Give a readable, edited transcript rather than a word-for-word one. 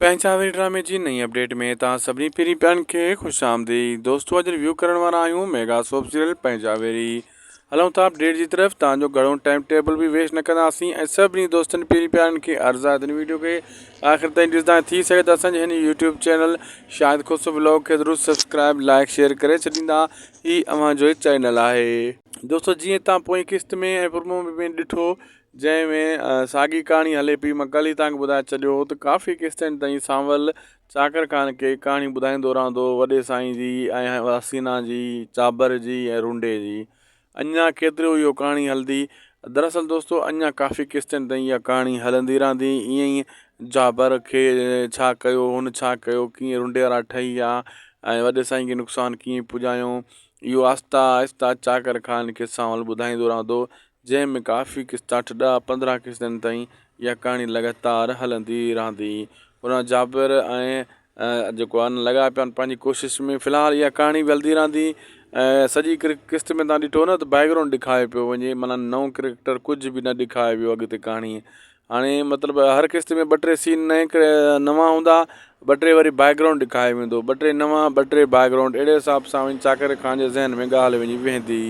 پنهنجا وير ڊرامي جي نئين اپڊيٽ ۾ توهان سڀني پرين پيارن کي خوش آمديد دوستو اڄ ريويو ڪرڻ وارا آهيون ميگا سوپ سيريل پنهنجا ويري هلون ٿا اپڊيٽ جي طرف توهان جو گهڻو ٽائيم ٽيبل به ويسٽ نه ڪنداسين ۽ سڀني دوستن پرين پيارن کي عرض آهي ته ويڊيو کي آخر تائين ڏسندا ٿي سگهي ته اسان جي هن YouTube channel Shahid Khoso vlog کي ضرور سبسڪرائب لائڪ شيئر ڪري ڇڏيندا هي اوهان جو چينل آهي. دوستو جيئن توهان پوئين قسط ۾ ۽ پرومو ۾ ڏٺو جنهن ۾ ساڳي ڪهاڻي هلي پئي. مان ڪلهه ئي توهان کي ٻڌائي ڇڏيو هو ته ڪافي قسطن تائين سانول چاڪر خان کي ڪهاڻي ٻڌائيندو رهندو هو وڏي سائين جي ۽ حسينا جي، چابر جي ۽ رونڊي جي. اڃا ڪيترو اهو ڪهاڻي هلندي. دراصل دوستو اڃا ڪافي قسطن تائين اها ڪهاڻي هلندي رهندي. ائين ئي جابر کي ڇا ڪيو هن ڇا ڪيو ڪيئن رونڊي وارا ٺهي ويا ۽ وڏي سائين کي نقصان ڪيئن پڄايو اهو آهستي آهستي چاڪر خان کي سانول ٻڌائيندو رهندو. جنهن ۾ ڪافي قسطا اٺ ڏهه 15 قسطن تائين اها ڪهاڻي لڳاتار هلندي رهندي. هوڏانهن جابر ۽ جيڪو آهن لڳا پيا آهن پنهنجي ڪوشش ۾ في الحال اها ڪهاڻي به هلندي رهندي ۽ سڄي قسط ۾ تان ڏٺو نه ته بيڪ گرائونڊ ڏيکاريو پيو وڃي معنيٰ نئون ڪريڪٽر ڪجهه به نه ڏيکاريو ويو اڳتي ڪهاڻي هاڻي مطلب هر قسط ۾ ٻه ٽي سين نئين نوان هوندا ٻه ٽي وري بيڪ گرائونڊ ڏيکاريو ويندو ٻه ٽي نوان ٻه ٽي بيڪ گرائونڊ اهڙي حساب سان وڃي چاڪر خان جي ذهن ۾ ڳالهه وڃي ويهندي.